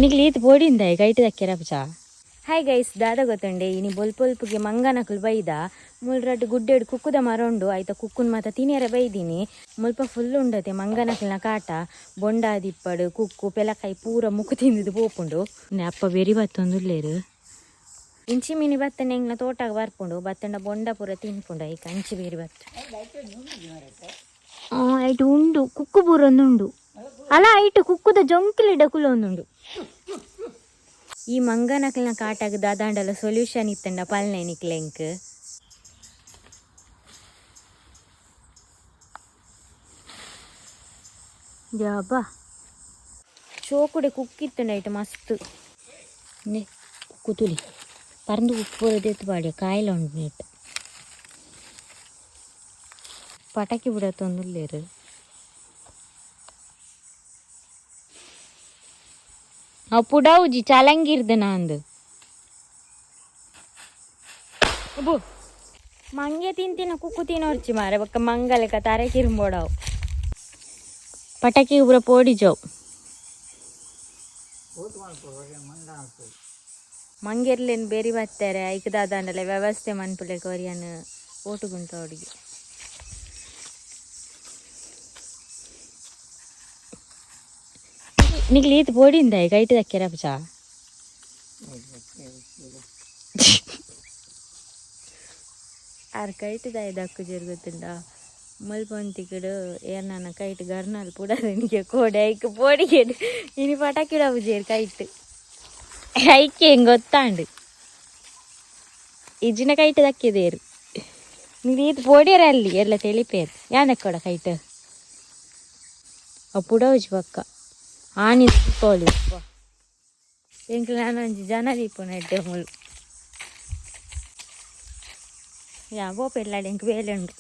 ನಿಕ್ಲು ಈತ್ ಪೋಡಿಂದಾಯಿ ಕೈಟ್ ದಕ್ಕೆರಪುಚ. Hi guys, ದಾದ ಗೊತ್ತುಂಡೆ ಇನಿ ಬೊಲ್ಪೊಲ್ಪುಗೆ ಮಂಗನಕುಲು ಬೈದ. ಮುಲ್ರಡ್ಡ್ ಗುಡ್ಡೆಡ್ ಕುಕ್ಕುದ ಮರ ಉಂಡು, ಐತ ಕುಕ್ಕುನ್ ಮಾತ ತಿನಿಯರೆ ಬೈದಿನಿ. ಮುಲ್ಪ ಫುಲ್ ಉಂಡತೆ ಮಂಗನಕುಲ್ನ ಕಾಟ. ಬೊಂಡಾದಿಪ್ಪಡು ಕುಕ್ಕು ಪೆಲಕಾಯಿ ಪೂರ ಮುಕ್ಕು ತಿಂದಿದ್ದು ಪೋಪುಂಡು. ಅಪ್ಪ ಬೆರಿ ಬತ್ತೊಂದುಲ್ಲೇರು. ಇಂಚಿ ಮೀನಿ ಬತ್ತಂಡ ಎಂಗ್ಲ ತೋಟಗ್ ಬರ್ಪುಂಡು, ಬತ್ತಂಡ ಬೊಂಡ ಪೂರ ತಿನ್ಪುಂಡು. ಐಕ್ ಅಂಚಿ ಬೇರಿ ಬತ್ತ ಐಟ್ ಉಂಡು ಕುಕ್ಕು ಪೂರ ಒಂದುಂಡು. ಅಲ್ಲ ಐಟ್ ಕುಕ್ಕುದ ಜೊಂಕಿಲಿಡ ಕುಲೊಂದುಂಡು. ಈ ಮಂಗನಕಲ್ನ ಕಾಟಾಗ ದಾದಾಂಡಲ ಸೊಲ್ಯೂಷನ್ ಇತ್ತಂಡ ಪಲ್ನೆ ನಿಕ್ಲೆಂಕ್. ಜಾಬಾ ಚೋಕುಡೆ ಕುಕ್ಕಿತ್ತಂಡ ಐಟ್ ಮಸ್ತ್ ಕುಕ್ಕು ತುಲಿ ಪರಂದು ಕುಕ್ಕು ಪೂರ ದೆತ್ತು ಪಾಡ್ಯ ಕಾಯಿಲ ಉಂಡು ನೆಟ್. ಪಟಾಕಿ ಬಿಡತ್ತೊಂದುಲ್ಲೇರು. ಅವು ಪುಡಾವುಜಿ ಚಲಂಗಿರ್ದ ನಾಂದು. ಅಬ್ಬು ಮಂಗೆ ತಿಂತಿನ ಕುಕ್ಕು ತಿನ್ನೋರ್ಚಿ ಮಾರೆ ಬೊಕ್ಕ ಮಂಗಲೆಕ ತರೆ ಕಿರುಂಬೋಡವು. ಪಟಾಕಿ ಪೂರ ಪೋಡಿಜವು. ಮಂಗೆರ್ಲೆನ್ ಬೆರಿ ಬತ್ತಾರೆ ಐಕ್ ದಾದಾಂಡಲೆ ವ್ಯವಸ್ಥೆ ಮನ್ಪುಲೆಕ ಒರಿಯನ್ ಓಟುಗುಂಟ ಹುಡುಗಿ. ನಿಕ್ಲು ಈತ್ ಪೋಡಿಂದಾಯಿ ಕೈಟ್ ದಕ್ಕೆರಪುಚ. ಆರ್ ಕೈಟ್ ದಾಯಿ ದಕ್ಕುಜೆರ್ ಗೊತ್ತುಂಡ. ಮುಲ್ಪೊಂತಿಕಡು ಏರ್ನಾನ ಕೈಟ್ ಗರ್ನಾಲ್ ಪುಡಾರ ಕೋಡೆ ಐಕ್ ಪೋಡಿಗೆಡ್ ಇನಿ ಪಟಾಕಿ ಡಾಪುಜೆರ್ ಕೈಟ್. ಐಕೆ ಹೆಂಗ್ ಗೊತ್ತಾಂಡು ಇಜ್ಜಿನ ಕೈಟ್ ದಕ್ಕಿದೇರು. ನಿಕ್ಲು ಈತ್ ಪೋಡಿಯರ ಅಲ್ಲಿ ಎಲ್ಲ ತೆಲಿಪೇರು ಯಾನ್ ದಕ್ಕೋಡ ಕೈಟ್. ಅವು ಪುಡವುಜಿ ಪಕ್ಕ ಆನಿ ದೀಪಾವಳಿ ಎಂಕ್ಲು ನಾನೊಂಜಿ ಜನ ದೀಪುನ ಎಡ್ಡೆ ಮುಲು. ಯಾ ಬೋಪೆಲ್ಲಾಡಿ ಎಂಕ್ ಬೇಲೆ ಉಂಡು.